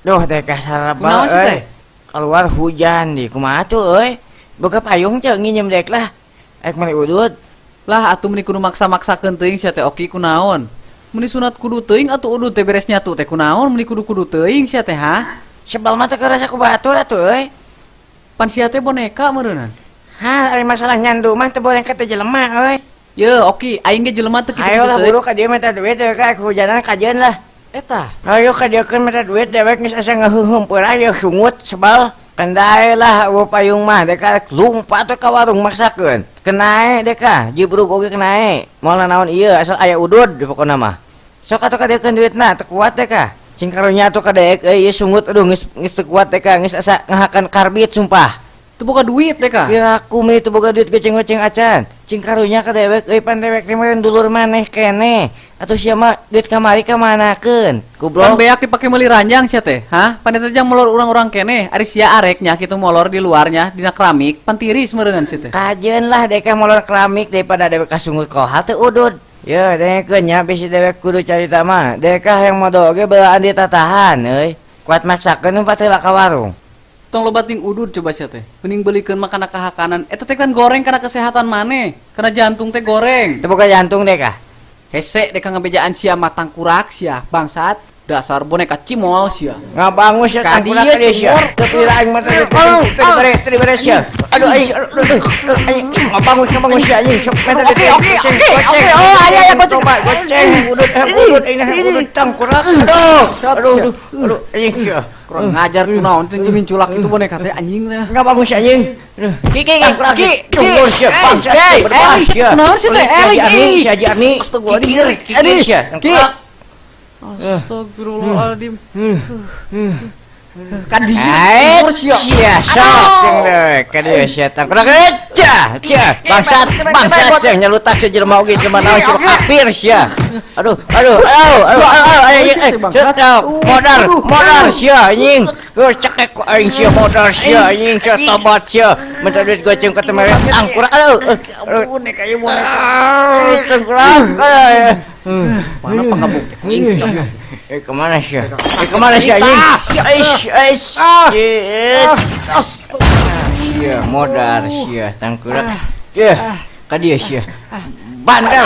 Duh teh kasarabal euy. Keluar hujan di kumaha tuh euy. Boga payung teh nginjem dek lah. Ek meuli udud. Lah atuh meuni kudu maksa-maksakeun teuing sia teh Oki kunaon. Meuni sunat kudu teuing atuh udud teh beres nyatu teh kunaon meuni kudu-kudu teuing sia teh ha. Sebal mah teh kerasa ku batur atuh euy. Pan sia teh boneka meureunnan. Hah, ari masalah nyandu mah teu boneka teh jelema euy. Ye Oki, aing ge jelema teu kitu-kitu. Ayo lah buru ka dieu minta duit teh ka hujanan kajeun lah. Eta. Ayo ka dieu keun minta duit dewek geus asa ngaheuheum peurah ye sungut sebal. Kendae lah eueuh payung mah deka lumpat we ka warung maksakeun. Kenae deka, jibrug oge kenae. Moal naon ieu asal aya udud di pokona mah. Sok atuh ka dieu keun duitna teu kuat deka. Cing karunya atuh ka deek euy ieu sungut aduh geus geus teu kuat deka geus asa ngahakan karbit sumpah. Teu boga duit deka. Kira aku mah teu boga duit goceng-goceng acan. Cing karunya ka dewek euy pan dewek teh meureun dulur maneh keneh. Atuh sia mah duit kamari ka manakeun? Goblok. Pan beak dipake meuli ranjang sia teh, hah? Pan eta jang molor urang-urang keneh. Ari sia arek nya kitu molor di luarnya dina keramik, pan tiris meureunnan sia teh. Kajeun lah deka molor keramik daripada dewek kasungut kohal teu udud. Ye, dengekeun nya bisi dewek kudu carita mah. Deka hayang modol oge beulaan ditatahan euy. Kuat maksakeun umpat heula ka warung. Tong loba ting udud coba sia teh. Mending belikeun mah kana kahakanan. Eta teh kan goreng kana kesehatan maneh. Kana jantung teh goreng. Teu boga jantung deka. Hese deka ngabejaan sia mah tangkurak sia, bangsat. Dasar boneka cimol sia. Ngabangus sia tangkurak Ka dieu sia. cimol. Teu pira aing mah teu dibere, teu dibere sia. Aduh aing, aduh aduh aing ngabangus ngabangus sia anjing sok meta Oke oke oke oke. Oh aya aya goceng. Coba goceng udud udud aing udud tangkurak. Aduh aduh aduh anjing sia. Kurang ngajar kunaon teh minculak itu boneka teh anjing teh. Ngabangus anjing. Ki ki Tangkurak ki cungur sia bangsat berbahaya sia. Kunaon sih teh? Si Haji Ani, si Haji Ani. Astagfirullahaladzim. Kikir sia. Tangkurak. Astagfirullahaladzim. Ka dieu Ait, cungur sia. sia sok jeung dewek ka dieu sia tangkurak. Cah, cah, bangsat, bangsat sia nyalutak sia jelema oge jelema naon sia kafir sia. Aduh, aduh, aduh, aduh, aduh, aing, aing, modar, modar sia anjing. Geus cekek ku aing sia modar sia anjing sia tobat sia. Minta duit goceng ka teu mere tangkurak. Aduh, aduh, Boneka ieu boneka. tangkurak. Mana pangabuk teh kuing cok. Kemana sia? Kemana sia anjing? Aish, aish. Sia modar sia tangkurak. Ya, ka dieu sia. Bandel,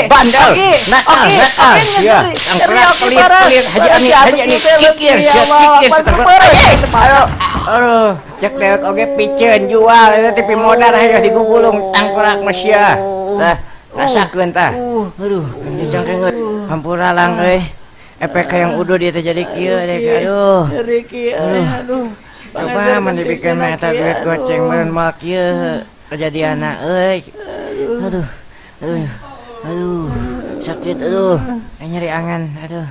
bandel, nakal, nakal, sia. Tangkurak pelit, pelit, Haji Ani, Haji Ani, kikir, sia, kikir, tangkurak. Aduh, aduh, cek dewek oge piceun jual eta teh modar hayo digugulung tangkurak mah sia. Tah, rasakeun tah. Aduh, cangkeun hampura lang euy. Efek hayang udud ieu teh jadi kieu dek, aduh. Aduh. Coba mun dibikeun mah eta duit goceng meureun moal kieu kejadianna euy. Aduh. Aduh. Aduh, sakit aduh. Nyeri angan aduh.